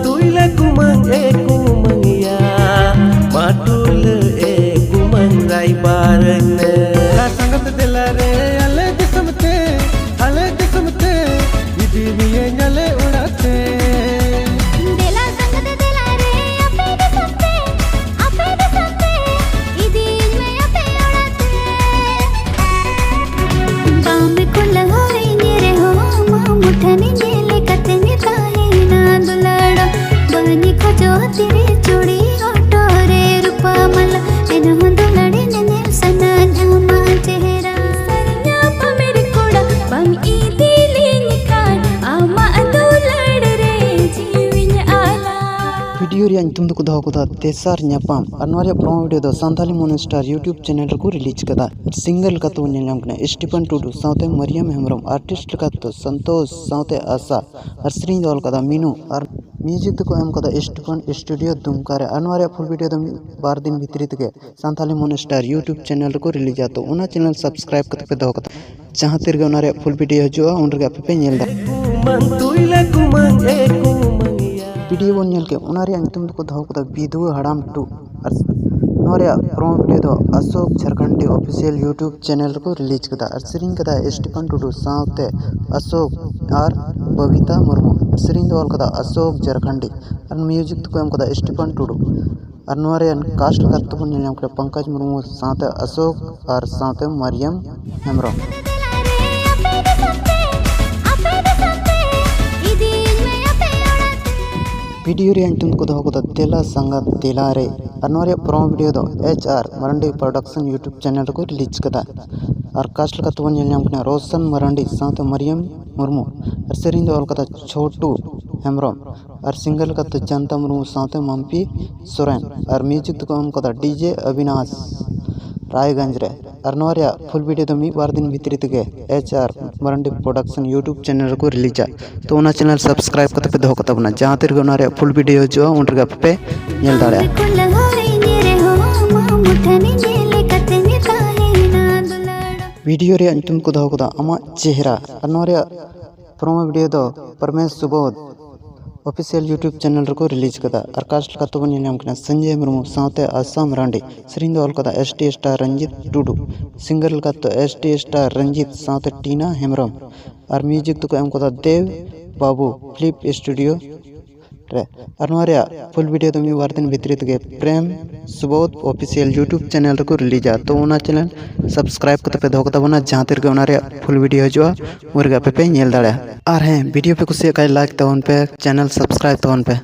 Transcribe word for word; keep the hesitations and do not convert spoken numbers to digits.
ᱛᱩᱭᱞᱟᱹ ᱠᱩᱢᱟᱹᱝ ᱮ ᱠᱩᱢᱟᱹᱝ ᱭᱟ, ᱢᱟᱴᱩᱞᱟᱹ ᱮ ᱠᱩᱢᱟᱹᱝ ᱨᱟᱭᱵᱟᱨ ᱱᱮ᱾ ᱞᱟ ᱥᱟᱸᱜᱟᱛ ᱫᱮᱞᱟ ᱨᱮ ᱟᱞᱮ ᱫᱤᱥᱚᱢ ᱛᱮ, ᱟᱞᱮ ᱫᱤᱥᱚᱢ ᱛᱮ, ᱤᱫᱤ ᱢᱮᱭᱟᱹᱧ ᱟᱞᱮ ᱚᱲᱟᱜ ᱛᱮ᱾ ᱫᱮᱞᱟ ᱥᱟᱸᱜᱟᱛ ᱫᱮᱞᱟ ᱨᱮ ᱟᱯᱮ ᱫᱤᱥᱚᱢ ᱛᱮ, ᱟᱯᱮ ᱫᱤᱥᱚᱢ ᱛᱮ, ᱤᱫᱤᱭᱟᱹᱧ ᱢᱮ ᱟᱯᱮ ᱚᱲᱟᱜ ᱛᱮ᱾ ᱵᱟᱢ ᱠᱩᱞᱟᱹᱣᱤᱧ ᱨᱮᱦᱚᱸ ᱟᱢᱟᱜ ᱢᱩᱴᱷᱟᱹᱱ ᱧᱮᱞ ᱠᱟᱛᱮᱧ ᱛᱟᱦᱮᱸᱭᱮᱱᱟ ᱫᱩᱞᱟᱹᱲ᱾ ᱵᱟᱹᱧ ᱠᱷᱚᱡᱚᱜ ᱛᱤᱨᱮ ᱪᱩᱲᱤ ᱦᱚᱴᱚᱜ ᱨᱮ ᱨᱩᱯᱟᱹ ᱢᱟᱞᱟ, ᱮᱱᱦᱚᱸ ᱫᱩᱞᱟᱹᱲ ᱧᱮᱧᱮᱞ ᱥᱟᱱᱟᱧ ᱟᱢᱟᱜ ᱪᱮᱦᱨᱟ᱾ ᱥᱟᱨ ᱧᱟᱯᱟᱢᱮᱨ ᱠᱚᱲᱟ ᱵᱟᱢ ᱤᱫᱤ ᱞᱤᱧ ᱠᱷᱟᱱ ᱟᱢᱟᱜ ᱫᱩᱞᱟᱹᱲ ᱨᱮ ᱡᱤᱣᱤᱧ ᱟᱞᱟ᱾ ᱵᱷᱤᱰᱤᱭᱳ ᱨᱮᱭᱟᱜ ᱧᱩᱛᱩᱢ ᱫᱚᱠᱚ ᱫᱚᱦᱚ ᱠᱟᱫᱟ ᱛᱮᱥᱟᱨ ᱧᱟᱯᱟᱢ᱾ ᱟᱨ ᱱᱚᱣᱟ ᱨᱮᱭᱟᱜ ᱯᱨᱳᱢᱳ ᱵᱷᱤᱰᱤᱭᱳ ᱫᱚ ᱥᱟᱱᱛᱟᱞᱤ ᱢᱚᱱᱤᱥᱴᱟᱨ YouTube ᱪᱮᱱᱮᱞ ᱨᱮᱠᱚ ᱨᱤᱞᱤᱡᱽ ᱠᱟᱫᱟ᱾ ᱟᱨ ᱥᱤᱝᱜᱟᱨ ᱞᱮᱠᱟᱛᱮ ᱵᱚᱱ ᱧᱮᱞ ᱧᱟᱢ ᱠᱟᱱᱟ ᱥᱴᱤᱯᱷᱟᱱ ᱴᱩᱰᱩ ᱥᱟᱶᱛᱮ ᱢᱟᱨᱤᱭᱟᱢ ᱦᱮᱢᱵᱨᱚᱢ, ᱟᱨᱴᱤᱥᱴ ᱞᱮᱠᱟᱛᱮ ᱥᱚᱱᱛᱳᱥ ᱥᱟᱶᱛᱮ ᱟᱥᱟ, ᱟᱨ ᱥᱮᱨᱮᱧ ᱫᱚ ᱚᱞ ᱠᱟᱫᱟ ᱢᱤᱱᱩ, ᱟᱨ ᱢᱤᱭᱩᱡᱤᱠ ᱫᱚᱠᱚ ᱮᱢ ᱠᱟᱫᱟ ᱥᱴᱤᱯᱷᱟᱱ ᱥᱴᱩᱰᱤᱭᱳ ᱫᱩᱢᱠᱟ ᱨᱮ᱾ ᱟᱨ ᱱᱚᱣᱟ ᱨᱮᱭᱟᱜ ᱯᱷᱩᱞ ᱵᱷᱤᱰᱤᱭᱳ ᱫᱚ ᱢᱤᱫ ᱵᱟᱨ ᱫᱤᱱ ᱵᱷᱤᱛᱨᱤ ᱛᱮᱜᱮ ᱥᱟᱱᱛᱟᱞᱤ ᱢᱚᱱᱤᱥᱴᱟᱨ YouTube ᱪᱮᱱᱮᱞ ᱨᱮᱠᱚ ᱨᱤᱞᱤᱡᱟ, ᱛᱚ ᱚᱱᱟ ᱪᱮᱱᱮᱞ ᱥᱟᱵᱥᱠᱨᱟᱭᱤᱵ ᱠᱟᱛᱮ ᱯᱮ ᱫᱚᱦᱚ ᱠᱟᱫᱟ, ᱡᱟᱦᱟᱸ ᱛᱤᱨᱮᱜᱮ ᱚᱱᱟ ᱨᱮᱭᱟᱜ ᱯᱷᱩᱞ ᱵᱷᱤᱰᱤᱭᱳ ᱦᱤᱡᱩᱜᱼᱟ, ᱩᱱ ᱨᱮᱜᱮ ᱟᱯᱮ ᱯᱮ ᱧᱮᱞ ᱫᱟᱲᱮᱭᱟᱜᱼᱟ᱾ ᱠᱩᱢᱟᱹᱝ ᱛᱩᱭᱞᱟᱹ ᱠᱩᱢᱟᱹᱝ ᱮ ᱠᱩᱢᱟᱹᱝ ᱭᱟ᱾ ᱵᱷᱤᱰᱤᱭᱳ ᱵᱚᱱ ᱧᱮᱞ ᱠᱮᱫ, ᱚᱱᱟ ᱨᱮᱭᱟᱜ ᱧᱩᱛᱩᱢ ᱫᱚᱠᱚ ᱫᱚᱦᱚ ᱠᱟᱫᱟ ᱵᱤᱫᱷᱩᱣᱟᱹ ᱦᱟᱲᱟᱢ ᱴᱩ᱾ ᱟᱨ ᱱᱚᱣᱟ ᱨᱮᱭᱟᱜ ᱯᱨᱳᱢᱳ ᱵᱷᱤᱰᱤᱭᱳ ᱫᱚ ᱚᱥᱳᱠ ᱡᱷᱟᱲᱠᱷᱚᱸᱰᱤ ᱚᱯᱷᱤᱥᱤᱭᱟᱞ YouTube ᱪᱮᱱᱮᱞ ᱨᱮᱠᱚ ᱨᱤᱞᱤᱡᱽ ᱠᱟᱫᱟ᱾ ᱟᱨ ᱥᱮᱨᱮᱧ ᱠᱟᱫᱟ ᱥᱴᱤᱯᱷᱟᱱ ᱴᱩᱰᱩ ᱥᱟᱶᱛᱮ ᱚᱥᱳᱠ ᱟᱨ ᱵᱚᱵᱤᱛᱟ ᱢᱩᱨᱢᱩ᱾ ᱥᱮᱨᱮᱧ ᱫᱚ ᱚᱞ ᱠᱟᱫᱟ ᱚᱥᱳᱠ ᱡᱷᱟᱲᱠᱷᱚᱸᱰᱤ᱾ ᱟᱨ ᱢᱤᱭᱩᱡᱤᱠ ᱫᱚᱠᱚ ᱮᱢ ᱠᱟᱫᱟ ᱥᱴᱤᱯᱷᱟᱱ ᱴᱩᱰᱩ᱾ ᱟᱨ ᱱᱚᱣᱟ ᱨᱮᱭᱟᱜ ᱠᱟᱥᱴ ᱞᱮᱠᱟ ᱛᱮᱵᱚᱱ ᱧᱮᱞ ᱧᱟᱢ ᱠᱟᱱᱟ ᱯᱚᱝᱠᱚᱡᱽ ᱢᱩᱨᱢᱩ ᱥᱟᱶᱛᱮ ᱚᱥᱳᱠ ᱟᱨ ᱥᱟᱶᱛᱮ ᱢᱟᱨᱤᱭᱟᱢ ᱦᱮᱢᱵᱨᱚᱢ᱾ ᱵᱷᱤᱰᱤᱭᱳ ᱨᱮᱭᱟᱜ ᱧᱩᱛᱩᱢ ᱫᱚᱠᱚ ᱫᱚᱦᱚ ᱠᱟᱫᱟ ᱫᱮᱞᱟ ᱥᱟᱸᱜᱟᱛ ᱫᱮᱞᱟ ᱨᱮ᱾ ᱟᱨ ᱱᱚᱣᱟ ᱨᱮᱭᱟᱜ ᱯᱨᱳᱢᱳ ᱵᱷᱤᱰᱤᱭᱳ ᱫᱚ ᱮᱪ ᱟᱨ ᱢᱟᱨᱟᱱᱰᱤ ᱯᱨᱚᱰᱟᱠᱥᱚᱱ YouTube ᱪᱮᱱᱮᱞ ᱨᱮᱠᱚ ᱨᱤᱞᱤᱡᱽ ᱠᱟᱫᱟ᱾ ᱟᱨ ᱠᱟᱥᱴ ᱞᱮᱠᱟ ᱛᱮᱵᱚᱱ ᱧᱮᱞ ᱧᱟᱢ ᱠᱟᱱᱟ ᱨᱳᱥᱚᱱ ᱢᱟᱨᱟᱱᱰᱤ ᱥᱟᱶᱛᱮ ᱢᱟᱨᱤᱭᱟᱢ ᱢᱩᱨᱢᱩ᱾ ᱟᱨ ᱥᱮᱨᱮᱧ ᱫᱚ ᱚᱞ ᱠᱟᱫᱟ ᱪᱷᱳᱴᱩ ᱦᱮᱢᱵᱨᱚᱢ᱾ ᱟᱨ ᱥᱤᱝᱜᱟᱨ ᱞᱮᱠᱟᱛᱮ ᱡᱟᱱᱛᱟ ᱢᱩᱨᱢᱩ ᱥᱟᱶᱛᱮ ᱢᱟᱢᱯᱤ ᱥᱚᱨᱮᱱ᱾ ᱟᱨ ᱢᱤᱭᱩᱡᱤᱠ ᱫᱚᱠᱚ ᱮᱢ ᱠᱟᱫᱟ ᱰᱤᱡᱮ ᱚᱵᱤᱱᱟᱥ ᱨᱟᱭᱜᱚᱸᱡᱽ ᱨᱮ᱾ ᱟᱨ ᱱᱚᱣᱟ ᱨᱮᱭᱟᱜ ᱯᱷᱩᱞ ᱵᱷᱤᱰᱤᱭᱳ ᱫᱚ ᱢᱤᱫ ᱵᱟᱨ ᱫᱤᱱ ᱵᱷᱤᱛᱨᱤ ᱛᱮᱜᱮ ᱮᱪ ᱟᱨ ᱢᱟᱨᱟᱱᱰᱤ ᱯᱨᱚᱰᱟᱠᱥᱚᱱ YouTube ᱪᱮᱱᱮᱞ ᱨᱮᱠᱚ ᱨᱤᱞᱤᱡᱟ᱾ ᱛᱚ ᱚᱱᱟ ᱪᱮᱱᱮᱞ ᱥᱟᱵᱥᱠᱨᱟᱭᱤᱵ ᱠᱟᱛᱮ ᱯᱮ ᱫᱚᱦᱚ ᱠᱟᱛᱟ ᱵᱚᱱᱟ, ᱡᱟᱦᱟᱸ ᱛᱤᱨᱮᱜᱮ ᱚᱱᱟ ᱨᱮᱭᱟᱜ ᱯᱷᱩᱞ ᱵᱷᱤᱰᱤᱭᱳ ᱦᱤᱡᱩᱜᱼᱟ, ᱩᱱ ᱨᱮᱜᱮ ᱟᱯᱮ ᱯᱮ ᱧᱮᱞ ᱫᱟᱲᱮᱭᱟᱜᱼᱟ᱾ ᱵᱷᱤᱰᱤᱭᱳ ᱨᱮᱭᱟᱜ ᱧᱩᱛᱩᱢ ᱠᱚ ᱫᱚᱦᱚ ᱠᱟᱫᱟ ᱟᱢᱟᱜ ᱪᱮᱦᱨᱟ᱾ ᱟᱨ ᱱᱚᱣᱟ ᱨᱮᱭᱟᱜ ᱯᱨᱳᱢᱳ ᱵᱷᱤᱰᱤᱭᱳ ᱫᱚ ᱯᱨᱚᱢᱮᱥ ᱥᱩᱵᱳᱫᱷ ᱚᱯᱷᱤᱥᱤᱭᱟᱞ YouTube ᱪᱮᱱᱮᱞ ᱨᱮᱠᱚ ᱨᱤᱞᱤᱡᱽ ᱠᱟᱫᱟ᱾ ᱟᱨ ᱠᱟᱥᱴ ᱞᱮᱠᱟᱛᱮ ᱵᱚᱱ ᱧᱮᱞ ᱧᱟᱢ ᱠᱟᱱᱟ ᱥᱚᱧᱡᱚᱭ ᱢᱩᱨᱢᱩ ᱥᱟᱶᱛᱮ ᱟᱥᱟᱢ ᱨᱟᱱᱰᱤ᱾ ᱥᱮᱨᱮᱧ ᱫᱚ ᱚᱞ ᱠᱟᱫᱟ ᱮᱥ ᱴᱤ ᱥᱴᱟᱨ ᱨᱚᱧᱡᱤᱛ ᱴᱩᱰᱩ᱾ ᱥᱤᱝᱜᱟᱨ ᱞᱮᱠᱟᱛᱮ ᱮᱥ ᱴᱤ ᱥᱴᱟᱨ ᱨᱚᱧᱡᱤᱛ ᱥᱟᱶᱛᱮ ᱴᱤᱱᱟ ᱦᱮᱢᱵᱨᱚᱢ᱾ ᱟᱨ ᱢᱤᱭᱩᱡᱤᱠ ᱫᱚᱠᱚ ᱮᱢ ᱠᱟᱫᱟ ᱫᱮᱵ ᱵᱟᱵᱩ ᱯᱷᱤᱞᱤᱯ ᱥᱴᱩᱰᱤᱭᱳ ᱨᱮ᱾ ᱟᱨ ᱱᱚᱣᱟ ᱨᱮᱭᱟᱜ ᱯᱷᱩᱞ ᱵᱷᱤᱰᱤᱭᱳ ᱫᱚ ᱢᱤᱫ ᱵᱟᱨ ᱫᱤᱱ ᱵᱷᱤᱛᱨᱤ ᱛᱮᱜᱮ ᱯᱨᱮᱢ ᱥᱩᱵᱳᱫᱷ ᱚᱯᱷᱤᱥᱤᱭᱟᱞ YouTube ᱪᱮᱱᱮᱞ ᱨᱮᱠᱚ ᱨᱤᱞᱤᱡᱟ᱾ ᱛᱚ ᱚᱱᱟ ᱪᱮᱱᱮᱞ ᱥᱟᱵᱥᱠᱨᱟᱭᱤᱵ ᱠᱟᱛᱮ ᱯᱮ ᱫᱚᱦᱚ ᱠᱟᱛᱟ ᱵᱚᱱᱟ, ᱡᱟᱦᱟᱸ ᱛᱤ ᱨᱮᱜᱮ ᱚᱱᱟ ᱨᱮᱭᱟᱜ ᱯᱷᱩᱞ ᱵᱷᱤᱰᱤᱭᱳ ᱦᱤᱡᱩᱜᱼᱟ, ᱩᱱ ᱨᱮᱜᱮ ᱟᱯᱮ ᱯᱮ ᱧᱮᱞ ᱫᱟᱲᱮᱭᱟᱜᱼᱟ᱾ ᱟᱨ ᱦᱮᱸ, ᱵᱷᱤᱰᱤᱭᱳ ᱯᱮ ᱠᱩᱥᱤᱭᱟᱜ ᱠᱷᱟᱱ ᱞᱟᱭᱤᱠ ᱛᱟᱵᱚᱱ ᱯᱮ, ᱪᱮᱱᱮᱞ ᱥᱟᱵᱥᱠᱨᱟᱭᱤᱵ ᱛᱟᱵᱚᱱ ᱯᱮ᱾